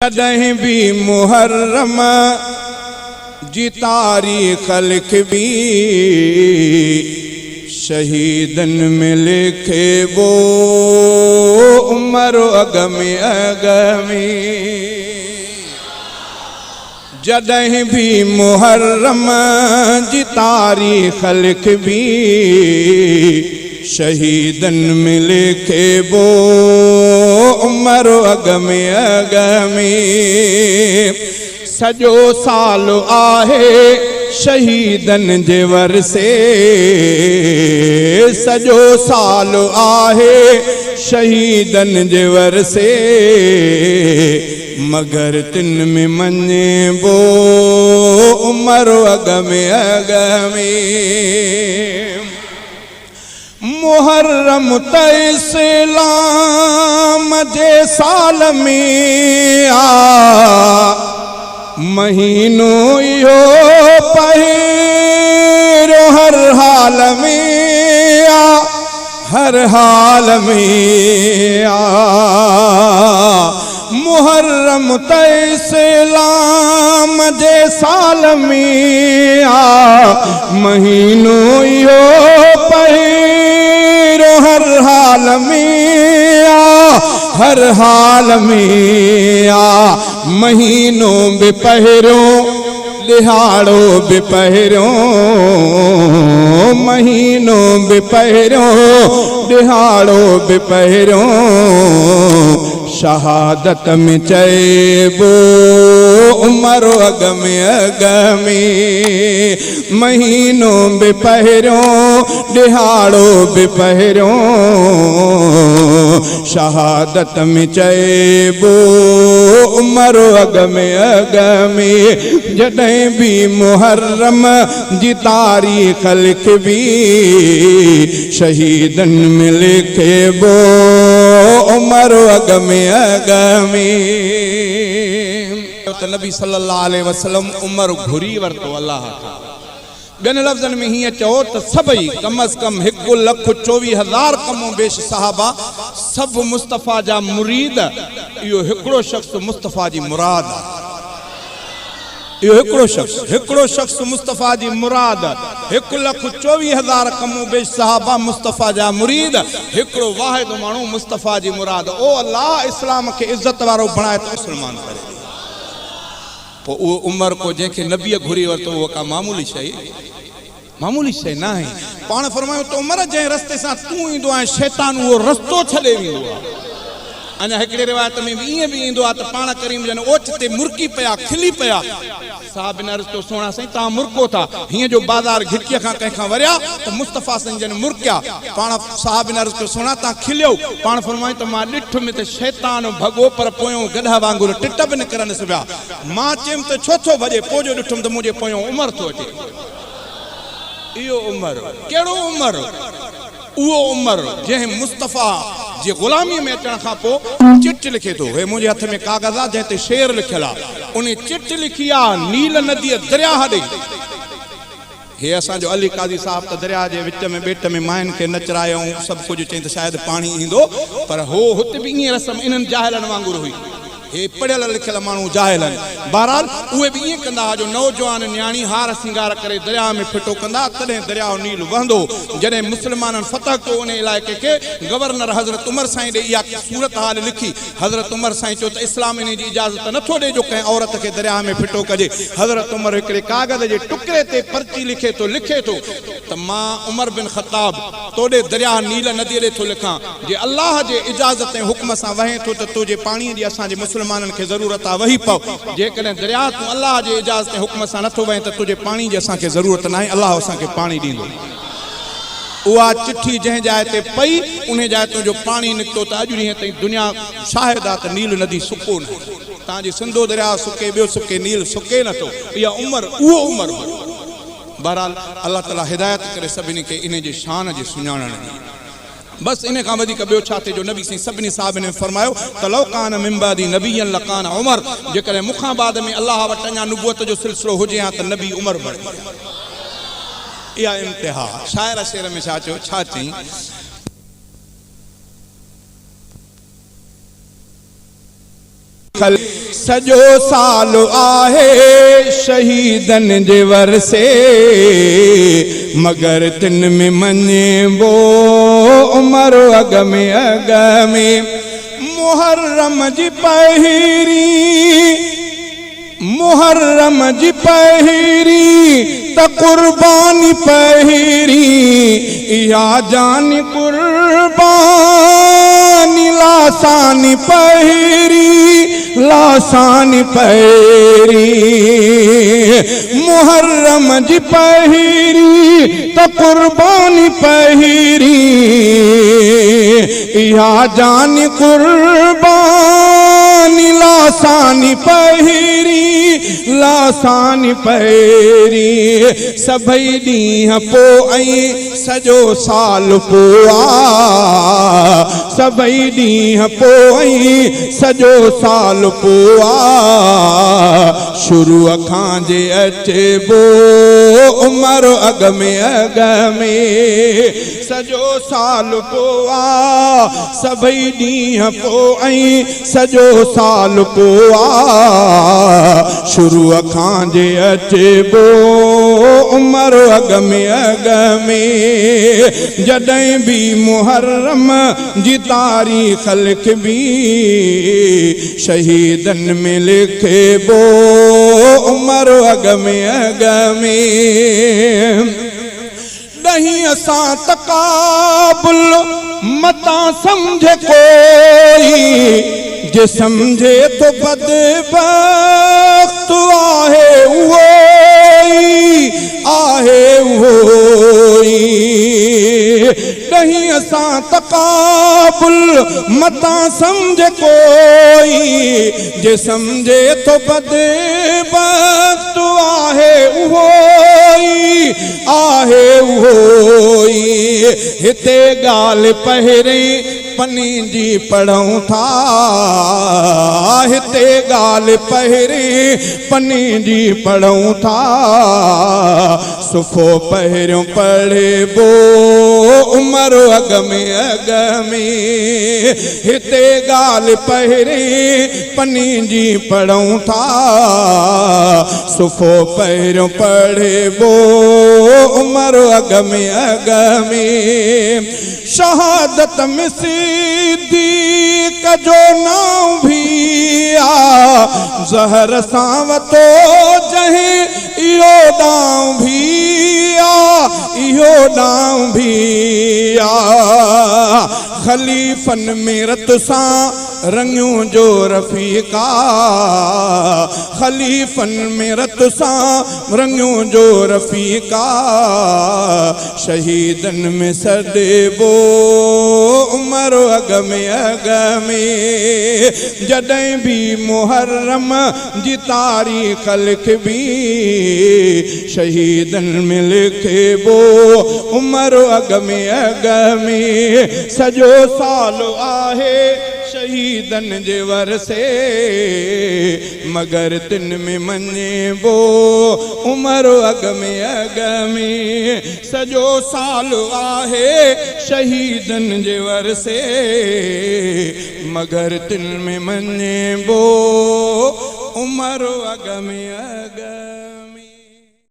جڏهن به محرم جي تاريخ لکبي، شهيدن ۾ لکبو عمر اڳ ۾ اڳ ۾. جڏهن به محرم جي تاريخ لکبي، شهيدن ۾ لکبو عمر اڳ ۾ اڳ ۾. سڄو سال آهي شهيدن جي ورسي، سڄو سال آهي شهيدن جي ورسي. مگر تن ۾ مڃبو عمر اڳ ۾ اڳ ۾. محرم ته اسلام جي سال ۾ آ، مهينو اهو پهريون هر حال ۾ آ. هر حال ۾ آ محرم ته اسلام جي سال ۾ آ مهينو اهو پهريون هر حال ۾ آ هر حال ۾ آ مهينو به پهريون ڏهاڙو به پهريون، مهينو به پهريون، ڏهاڙو به پهريون، شهادت ۾ چئبو عمر اڳ ۾ اڳ ۾، مهينو به پهريون، ڏهاڙو به پهريون، شهادت ۾ چئبو عمر اڳ ۾ اڳ ۾، جڏهن به محرم جي تاريخ لکبي، شهيدن ۾ لکبو عمر اڳ ۾ اڳ ۾. ته نبي صلي الله عليه وسلم عمر گهري ورتو الله کان. ٻين لفظن ۾ هيئن چئو ته سڀئي، ڪم از ڪم هڪ لک 24 هزار ڪم و بيش صحابه، سڀ مصطفيٰ جا مريد، اهو هڪڙو شخص مصطفيٰ جي مراد آهي. اهو هڪڙو شخص، هڪڙو شخص مصطفيٰ جي مراد، هڪ لک 24 هزار ڪم و بيش صحابه مصطفيٰ جا مريد، هڪڙو واحد ماڻهو مصطفيٰ جي مراد. او الله! اسلام کي عزت وارو بڻاء ته مسلمان ڪري ڏي. پوء اهو عمر ڪو جنهن کي نبيء گهري ورتو اهو ڪا معمولي شيء معمولي شيء ناهي. پاڻ فرمايو ته عمر جنهن رستي سان تون ايندو آهين شيطان اهو رستو ڇڏي ويندو آهي. اڃا هڪڙي روايت ۾ به ائين به ايندو آهي ته پاڻ ڪريم جن اوچتي مرڪي پيا، کلي پيا. صحابين عرض ڪيو سهڻا سائين توهان مرڪو ٿا، هيئن جو بازار گهٽيء کان ڪنهن کان وريا ته مصطفيٰ سائين جن مرڪيا. پاڻ صحابين عرض ڪيو سهڻا توهان کليو. پاڻ فرمايو ته مان ڏٺم ته شيطان ڀڳو پر پويون گڏهه وانگر ٽٽ به نڪرنس ويا. مان چيم ته ڇو ٿو ڀڄي؟ پوء جو ڏٺم ته منهنجي پويون عمر ٿو اچي. اهو عمر؟ ڪهڙو عمر؟ اهو عمر جنهن مصطفيٰ جي غلاميء ۾ اچڻ کان پوء چٽ لکي ٿو. هي منهنجي هٿ ۾ ڪاغذ آ جنهن تي شعر لکيل آ. انهي چٽ لکي آ نيل نديء درياهه ڏي. هي اسان جو علي قاضي صاحب ته درياهه جي وچ ۾ ٻيٽ ۾ ماين کي نچرايو ۽ سڀ ڪجهه چئين ته شايد پاڻي ايندو پر هو هت به ائين رسم انهن جاهلن وانگر هئي. هي پڙهيل لکيل ماڻهو جاهل آهن. بهرحال اهي به ائين ڪندا ها جو نوجوان نياڻي هار سينگار ڪري درياهه ۾ ڦٽو ڪندا تڏهن درياهه نيل وهندو هو. جڏهن مسلمانن فتح ڪيو انهي علائقي کي گورنر حضرت عمر سائين ڏي اها صورتحال لکي. حضرت عمر سائين چيو ته اسلام انهي جي اجازت نه ٿو ڏي جو ڪنهن عورت کي درياهه ۾ ڦٽو ڪجي. حضرت عمر هڪڙي ڪاغذ جي ٽڪري تي پرچي لکي ٿو لکي ٿو ته مان عمر بن خطاب توڏي درياهه نيل نديء ڏي ٿو لکان جي الله جي اجازت ۽ حڪم سان وهين ٿو ته تنهنجي پاڻيء جي اسان جي مسلمانن کي ضرورت آ وهي پئو جيڪڏهن درياهه تون الله جي اجازت ۽ حڪم سان نه ٿو وهين ته تنهنجي پاڻي جي اسان کي ضرورت ناهي الله اسان کي پاڻي ڏيندو. اها چٺي جنهن جاء تي پئي، انهي جاء تان جو پاڻي نڪتو ته اڄ ڏينهن تائين دنيا شاهد آ ته نيل ندي سڪو ناهي. تان جي سنڌو درياء سڪي، ٻيو سڪي، نيل سڪي نه ٿو. اها عمر، اهو عمر هو. بهرحال الله تعاليٰ هدايت ڪري سڀني کي انهي جي شان جي سڃاڻڻ جي. بس انهي کان وڌيڪ ٻيو ڇا ٿئي جو نبي سائين سڀني صحابين ۾ فرمايو ته لو ڪان من بعدي نبيا لڪان عمر جيڪڏهن مون کان بعد ۾ الله وٽ اڃا نبوت جو سلسلو هجي ها ته نبي عمر بڻجي ها. اها انتها. شاعر شعر ۾ ڇا چيو؟ ڇا چئين؟ سڄو سال آهي شهيدن جي ورسي، مگر تن ۾ مڃبو عمر اڳ ۾ اڳ ۾. محرم جي پهرين، محرم جي پهرين ته قرباني پهرين، اها جان قرباني لاثاني پهرين، لاثاني پهرين. محرم جي پهرين ته قرباني پهرين، اها جان قرباني لاثاني پهرين، لاثاني پهرين. سڀئي ڏينهن پوء ۽ سڄو سال پوء آ، سڀئي ڏينهن پوء ۽ سڄو سال پوء آ، شروع کان جي اچبو عمر اڳ ۾ اڳ ۾. سڄو سال پوء آ، سڀئي ڏينهن پوء ۽ سڄو سال پوء آ، شروع کان جي اچبو عمر اڳ ۾ اڳ ۾. جڏهن به محرم جي تاريخ لکبي، شهيدن ۾ لکبو عمر اڳ ۾ اڳ ۾. ڏهين سان تقابل متان سمجهي ڪوئي، جي سمجهي ٿو بدبخت آهي اهو ئي، آهي اهو ئي. ڏهين سان تقابل متان سمجهي ڪوئي، جي سمجهي ٿو بدبخت آهي اهو ئي، آهي اهو ئي. هتي ڳالهه پهرين پني جي پڙهون ٿا، هتي ڳالهه پهرين پني جي پڙهون ٿا، صفحو پهريون پڙهبو عمر اڳ ۾ اڳ ۾. هتي ڳالهه پهرين پني جي پڙهون ٿا، صفحو پهريون پڙهبو عمر اڳ ۾ اڳ ۾. شهادت ۾ صديق جو نانء ڀي آ، زهر سان وتو جنهن اهو ڏانء ڀي آ، اهو ڏانء ڀي آ. خليفن ۾ رت سان رڱيون جو رفيق آ، خليفن ۾ رت سان رڱيون جو رفيق آ، شهيدن ۾ سڏبو عمر اڳ ۾ اڳ ۾. جڏهن به محرم جي تاريخ لکبي، شهيدن ۾ لکبو عمر اڳ ۾ اڳ ۾. سڄو سال آهي شهيدن جي ورسي، مگر تن ۾ مڃبو عمر اڳ ۾ اڳ ۾. سڄو سال آهي شهيدن جي ورسي، مگر تن ۾ مڃبو عمر اڳ ۾ اڳ.